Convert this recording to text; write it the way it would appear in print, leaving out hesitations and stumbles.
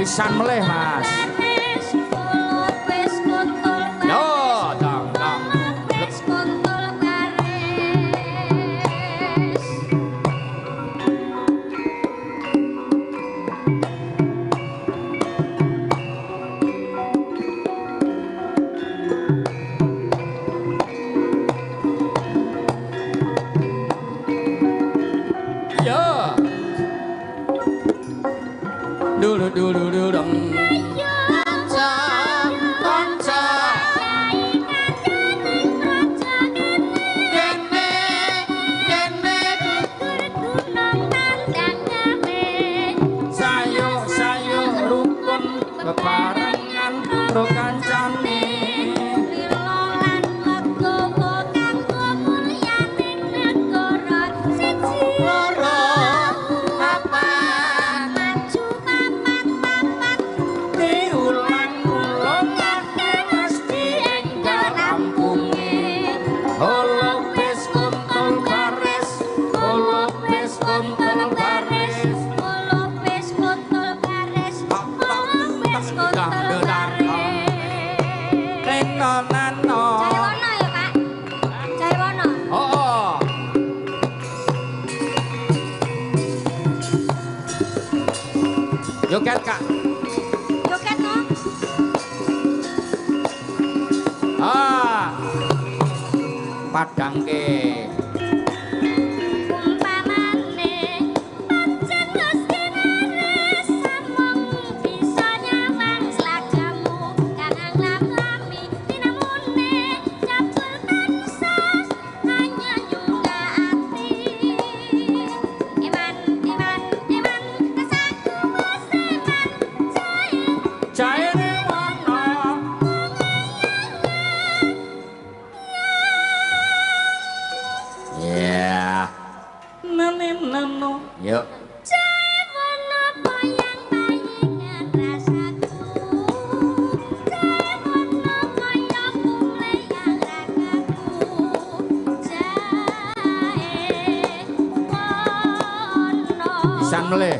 Pisan melih, Mas. Yo, dang dang. Yo. Dulu dulu dulu dong. Bebarengan karo kancane lila lan legowo kanggo mulyaning negara siji loro papat maju papat papat diulang-ulangake mesti enggal rampunge. Holopes kontol baris, holopes kontol baris, holopes kontol baris, holopes kontol baris. Reno nano. Jaiwono ya, Pak? Jaiwono. Oh. Joget, Kak. Joget no? Ah. Padangke. Umpamane pancen wis kinares samung bisa nyawang slagamu kang nglam-lami tinamune jabul tansah anyanyunga ati. Eman eman eman rasaku wis eman jae Jaene wana. Ya. Nane nano. Yuk. Jae bayang bayingan rasaku, jae kaya kumleyang ragaku, jae wono. Pisan melih.